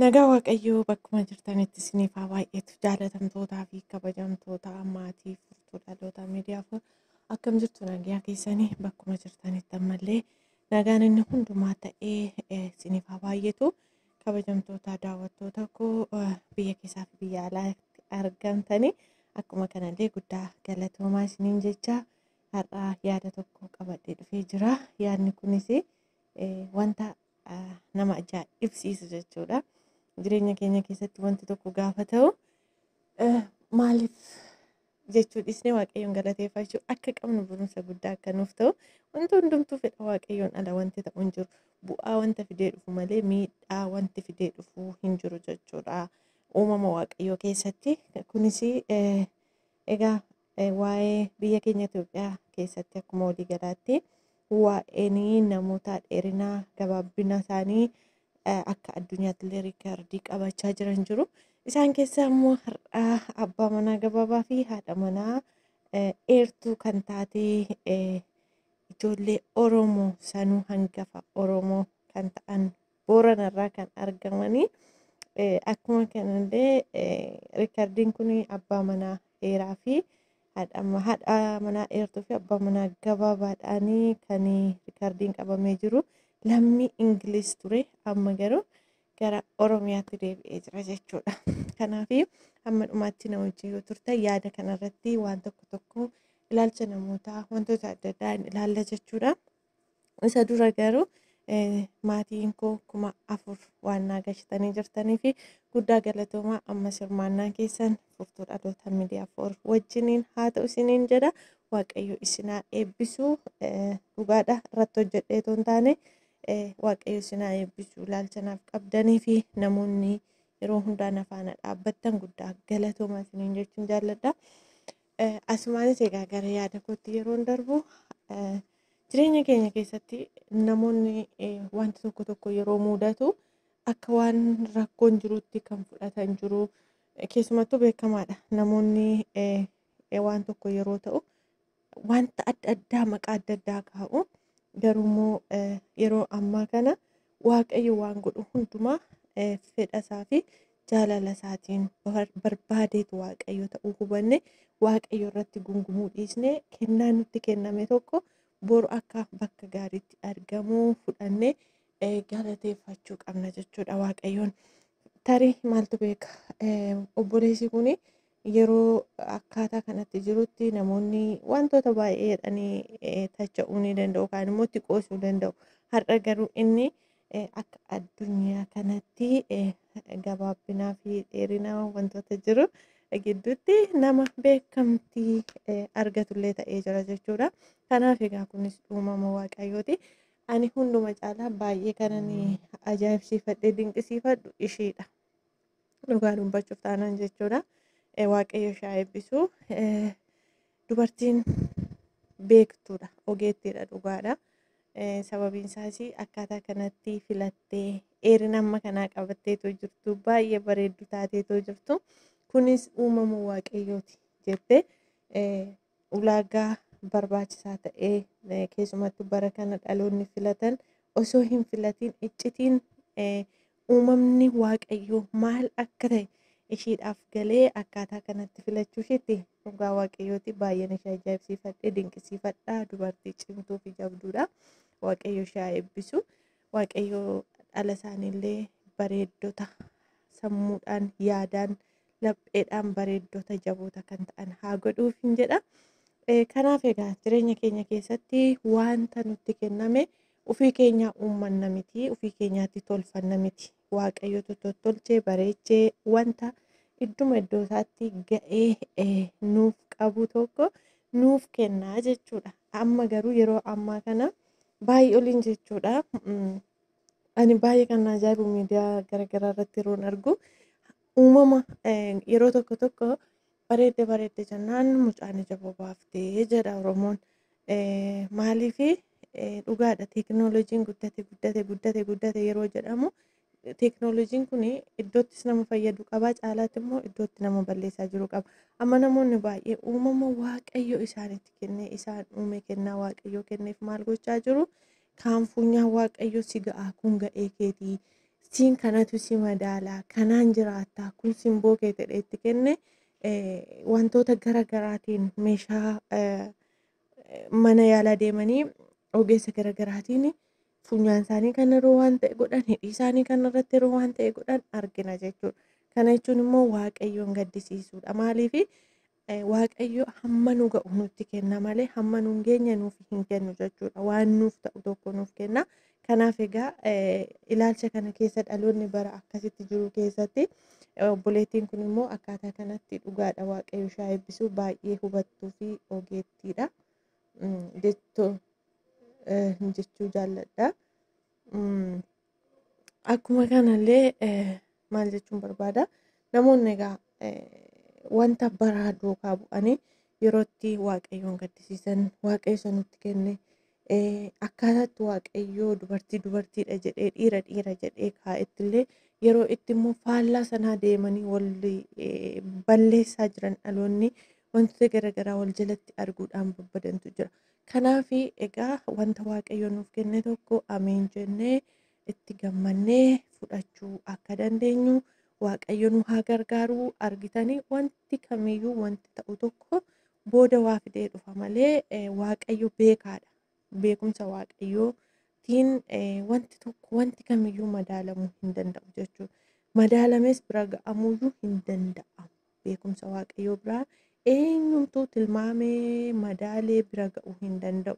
Nagaa Waaqayyoo bakkuma jirtanitti isiniif haa baay'atu. Jaalatamtootaa fi kabajamtoota maatii furtuu dhaloota miidiyaaf akkam jirtu? Nagaa keessanii bakkuma jirtanitti ammallee nagaan inni hundumaa ta'ee isiniif haa baay'atu. Kabajamtoota daawwattoota koo biyya keessaa fi biyya alaatti argamtanii, akkuma kanallee guddaa galatoomaa isiniin jecha har'aa yaada tokko qabadhee dhufee jira. Yaadni kunis wanta nama ajaa'ibsiisu jechuudha. Jireenya keenya keessatti wanti tokko gaafa ta'u maaliif jechuu dhiisnee Waaqayyoon galateeffachuu akka qabnu barumsa guddaa akka nuuf ta'u. Wanti hundumtuu fedha Waaqayyoon ala wanti ta'u hin jiru. Bu'aa wanta fidee dhufu malee miidhaa wanti fidee dhufu hin jiru jechuudha. Uumama Waaqayyoo keessatti kunis egaa waa'ee biyya keenya Itoophiyaa keessatti akkuma walii galaatti waa'een namoota dheerinaa gabaabbina isaanii akka addunyaatti illee riikardii qabachaa jiran jiru. Isaan keessaa immoo har'aa abbaa manaa gabaabaa fi haadha manaa dheertuu kan taate, ijoollee Oromoo sanuu hangafa Oromoo kan ta'an Booranarraa kan argamanii, akkuma kanallee riikardiin kun abbaa manaa dheeraa fi haadha manaa dheertuu fi abbaa manaa gabaabaadhaanii kan riikardiin qabamee jiru lammii Ingiliz ture, amma garuu gara Oromiyaatti deebi'ee jira jechuudha. Kanaaf hamma dhumaatti na wajjin yoo turtan yaada kanarratti waan tokko tokko ilaalcha namootaa wantoota adda addaa hin ilaalla jechuudha. Isa dura garuu maatiin koo 4000 waan naa gashitanii jirtanii fi guddaa galatoomaa. Ammas hirmaannaa keessan furtuu dhaloota miidiyaa foor wajjiniin haa ta'u isiniin jedha. Waaqayyo isinaa eebbisu. Dhugaadha, irratti hojjedhee otoo hin taane Waaqayyo isinaa eebbisu. Ilaalcha naaf qabdanii fi namoonni yeroo hundaa na faana dhaabbattan guddaa galatoomaa isiniin jechuun jaalladha. Asumaanis egaa gara yaada kootti yeroon darbu, jireenya keenya keessatti namoonni wanti tokko tokko yeroo mudatu akka waan rakkoon jirutti kan fudhatan jiru. Keessumattuu beekamaadha. Namoonni waan tokko yeroo ta'u wanta adda addaa maqaa adda addaa kaa'u. Garuummoo yeroo ammaa kana Waaqayyo waan godhu hundumaa fedha isaa fi jaalala isaatiin barbaadeetu Waaqayyo ta'uu hubanne, Waaqayyo irratti gungumuu dhiisne, kennaa nutti kenname tokko boru akka bakka gaariitti argamuu fudhannee galateeffachuu qabna jechuudha Waaqayyoon. Tarii maaltu beeka, obboleessi kun yeroo akkaataa kanatti jirutti namoonni wantoota baay'ee jedhanii tacha'uu ni danda'u, kaan immoo itti qoosuu danda'u. Har'a garuu inni akka addunyaa kanatti gabaabbinaa fi dheerina wantoota jiru gidduutti nama beekamtii argatullee ta'ee jira jechuudha. Kanaaf egaa kunis uumama Waaqayyooti. Ani hunduma caalaa baay'ee kanan ajaa'ibsiifadhee dinqisiifadhu ishiidha. Dhugaa dubbachuuf taanaan jechuudha. Waaqayyo ishee haa eebbisu. Dubartiin beektuudha, ogeettiidha, dhugaadha. Sababiin isaas akkaataa kanatti filattee dheerina amma kanaa qabatteetoo jirtu, baay'ee bareeddu taateetoo jirtu. Kunis uumama Waaqayyooti jettee ulaagaa barbaachisaa ta'ee keessumattuu bara kana dhaloonni filatan osoo hin filatiin iccitiin uumamni Waaqayyoo maal akka ta'e ishiidhaaf galee akkaataa kanatti filachuu isheetti dhugaa Waaqayyooti baay'een ishee ajaa'ibsiifadhee dinqisiifadha. Dubartii cimtuu fi jabduudha. Waaqayyo ishee haa eebbisu. Waaqayyo dhala isaaniillee bareeddota sammuudhaan, yaadaan, lapheedhaan bareeddota jaboota kan ta'an haa godhuuf hin jedha. Kanaaf egaa jireenya keenya keessatti wanta nutti kenname ofii keenyaa uummanna miti, ofii keenyaatti tolfanna miti. Waaqayyotu tottolchee bareechee wanta idduma iddoo isaatti ga'ee nuuf qabu tokko nuuf kennaa jechuudha. Amma garuu yeroo ammaa kana baay'ee oliin jechuudha. Ani baay'ee kan na ajaa'ibu miidiyaa garaagaraa irratti yeroon argu uumama yeroo tokko tokko bareedde bareedde jennaan mucaan ija bobaaftee jedha Oromoon. Maaliif? Dhugaadha, teekinooloojiin guddate guddate guddate guddate yeroo jedhamu teekinooloojiin kun iddoottis nama fayyadu qaba, caalaatti immoo iddootti nama balleessaa jiru qaba. Amma namoonni baay'ee uumama Waaqayyo isaanitti kennee isaan uume, kennaa Waaqayyo kenneef maal gochaa jiru? Kaan funyaan Waaqayyo si ga'aa, kun ga'ee keetii Siin kanatu si madaalaa, kanaan jiraattaa, kun simboo kee ta'ee itti kenne wantoota gara garaatiin meeshaa mana yaalaa deemanii ogeessa gara garaatiin funyaan isaanii kan yeroo waan ta'e godhan, hidhii isaanii kan irratti yeroo waan ta'e godhan argina jechuudha. Kana jechuun immoo Waaqayyoon gaddisiisuudha. Maaliif Waaqayyo hamma nu ga'u nutti kenna malee hamma nu hin geenye nuuf hin kennu jechuudha. Waan nuuf ta'u tokko nuuf kenna. Kanaaf egaa ilaalcha kana keessa dhaloonni bara akkasitti jiru keessatti obboleettiin kun immoo akkaataa kanatti dhugaadha Waaqayyo ishee eebbisu baay'ee hubattuu fi ogeettiidha. Jechuu jaalladha. Akkuma kanallee maal jechuun barbaada? Namoonni egaa wanta baraa duukaa bu'anii yerootti Waaqayyoon gaddisiisan, Waaqayyo isa nutti kenne, akkaataatti Waaqayyoo dubartii dubartiidha jedhee dhiira dhiira jedhee kaa'ettillee yeroo itti immoo faallaa sanaa deemanii wal balleessaa jiran dhaloonni wantoota garaagaraa wal jalatti arguudhaan babbadantu jira. Kanaaf egaa wanta Waaqayyo nuuf kenne tokko ameen jennee itti gammannee fudhachuu akka dandeenyu Waaqayyo nu haa gargaaru. Argitanii wanti kamiyyuu wanti ta'u tokko booda waa fidee dhufa malee Waaqayyo beekaadha. Beekumsa Waaqayyootiin wanti tokko wanti kamiyyuu madaalamuu hin danda'u jechuudha. Madaalamees bira ga'amuyyuu hin danda'amu. Beekumsa Waaqayyoo biraa eenyumtuu tilmaamee madaalee bira ga'uu hin danda'u.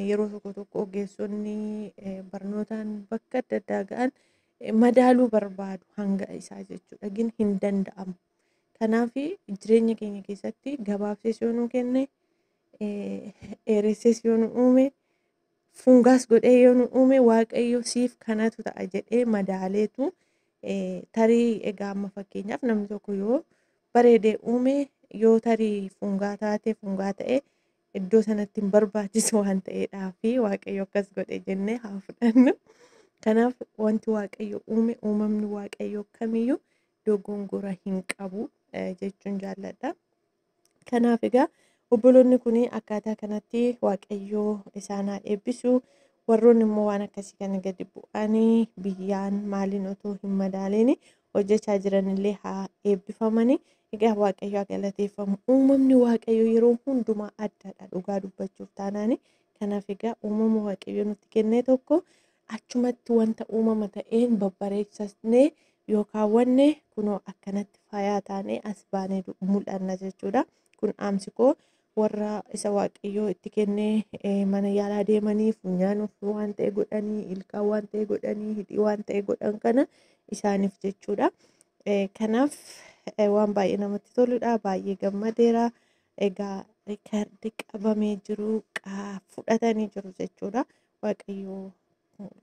Yeroo tokko tokko ogeessonni barnootaan bakka adda addaa ga'an madaaluu barbaadu hanga isaa jechuudha. Gin hin danda'amu. Kanaaf jireenya keenya keessatti gabaabsees yoo nu kenne, dheeressees yoo nu uume, fungaas godhee yoo nu uume Waaqayyo siif kanatu ta'a jedhee madaaleetu tarii egaa amma fakkeenyaaf namni tokko yoo bareedee uume yoo tarii fungaa taate fungaa ta'e iddoo sanatti hin barbaachisu waan ta'eedhaa fi Waaqayyo akkas godhe jennee haa fudhannu. Kanaaf wanti Waaqayyo uume uumamni Waaqayyo kamiyyuu dogongora hin qabu jechuun jaalladha. Kanaaf egaa obboloonni kun akkaataa kanatti Waaqayyo isaan haa eebbisu. Warroonni immoo waan akkasii kana gadi bu'anii biyyaan maaliin otoo hin madaaliin hojjechaa jiranillee haa eebbifamani. Egaa Waaqayyo haa galateeffamu. Uumamni Waaqayyo yeroo hundumaa addadha dhugaa dubbachuuf taanaani. Kanaaf egaa uumama Waaqayyo nutti kenne tokko achumatti wanta uumama ta'een babbareechasnee yookaan wanne kunoo akkanatti faayaa taanee as baanee mul'anna jechuudha. Kun dhaamsi koo warra isa Waaqayyoo itti kennee mana yaalaa deemanii funyaan ofii waan ta'e godhanii, ilkaan waan ta'e godhanii, hidhii waan ta'e godhan kana isaaniif jechuudha. Kanaaf waan baay'ee namatti toludha. Baay'ee gammadeera. Egaa riikardi qabamee jiru fudhatanii jiru jechuudha. Waaqayyoo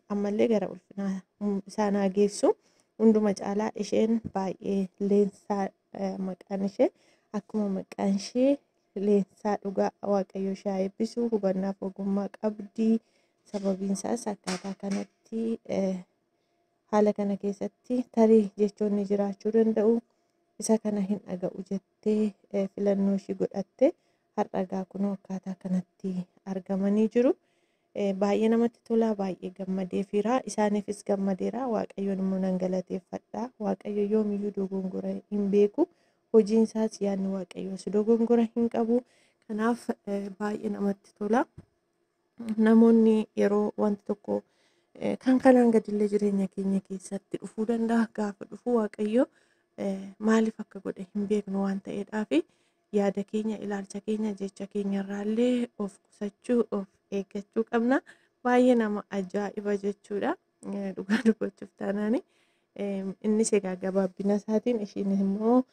ammallee gara ulfinaa isaan haa geessu. Hunduma caalaa isheen baay'ee leensaa maqaan ishee akkuma maqaan ishee leensaa dhugaa Waaqayyo ishee haa eebbisu. Hubannaaf ogummaa qabdi. Sababiin isaas akkaataa kanatti haala kana keessatti tarii jechoonni jiraachuu danda'u. Isa kana hin dhaga'u jettee filannoo ishii godhatte har'a egaa kunoo akkaataa kanatti argamanii jiru. Baay'ee namatti tola, baay'ee gammadeefira. Isaaniifis gammadeera. Waaqayyoon immoo nan galateeffadha. Waaqayyo yoomiyyuu dogongora hin beeku. Hojiin isaas yaadni Waaqayyoos dogongora hin qabu. Kanaaf baay'ee namatti tola. Namoonni yeroo wanti tokko kan kanaan gadillee jireenya keenya keessatti dhufuu danda'a. Gaafa dhufu Waaqayyo maaliif akka godhe hin beeknu waan ta'eedhaafi yaada keenya, ilaalcha keenya, jecha keenya irraallee of qusachuu, of eeggachuu qabna. Baay'ee nama ajaa'iba jechuudha. Dhugaa dubbachuuf taanaani. Innis egaa gabaabbina isaatiin ishiin immoo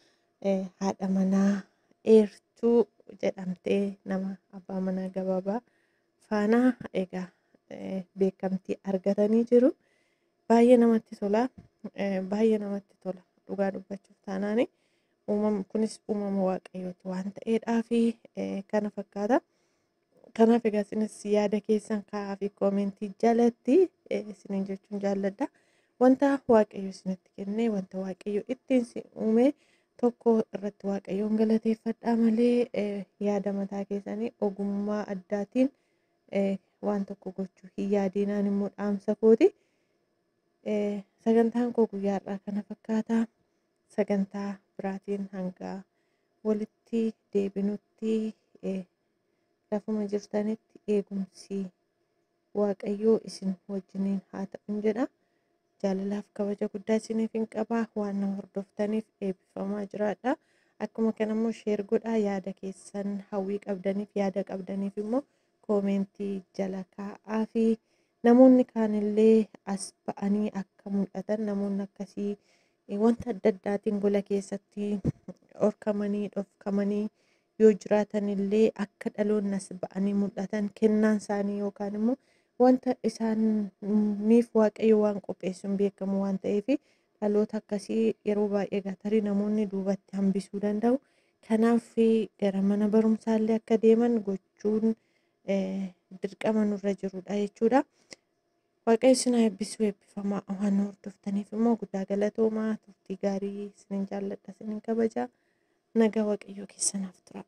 haadha manaa dheertuu jedhamtee nama abbaa manaa gabaabaa faana egaa beekamtii argatanii jiru. Baay'ee namatti tola. Baay'ee namatti tola. Dhugaa dubbachuuf taanaani. Uumama kunis uumama Waaqayyooti waan ta'eedhaafi kana fakkaata. Kanaaf egaa isinis yaada keessan kaa'aa fi koomentii jalatti isiniin jechuun jaalladha. Wanta Waaqayyo isinitti kenne, wanta Waaqayyo ittiin si uume tokko irratti Waaqayyoon galateeffadhaa malee yaada mataa keessanii ogummaa addaatiin waan tokko gochuu hin yaadinaan immoo dhaamsa kooti. Sagantaan koo guyyaa har'aa kana fakkaata. Sagantaa biraatiin hanga walitti deebinutti lafuma jirtanitti eegumsi Waaqayyoo isin wajjiniin haa ta'u jedha. Jaalalaaf kabaja guddaa isiniif hin qaba. Waan na hordoftaniif eebbifamaa jiraadha. Akkuma kana immoo sheer godhaa, yaada keessan hawwii qabdaniif, yaada qabdaniif immoo koomentii jala kaa'aa fi namoonni kaanillee as ba'anii akka mul'atan, namoonni akkasii wanta adda addaatiin gola keessatti dhorkamanii dhofkamanii yoo jiraatan illee akka dhaloonni as ba'anii mul'atan, kennaan isaanii yookaan immoo wanta isaaniif Waaqayyo waan qopheessuun beekamu waan ta'eef, dhaloota akkasii yeroo baay'ee tarii namoonni duubatti hambisuu danda'u. Kanaaf gara mana barumsaallee akka deeman gochuun dirqama nurra jirudha jechuudha. Waaqayyo isin haa eebbisu. Eebbifamaa. Waan nu hordoftaniif immoo guddaa galatoomaa. Turtii gaarii. Isinin jaalladha, isinin kabaja. Nagaa Waaqayyoo keessanaaf tura.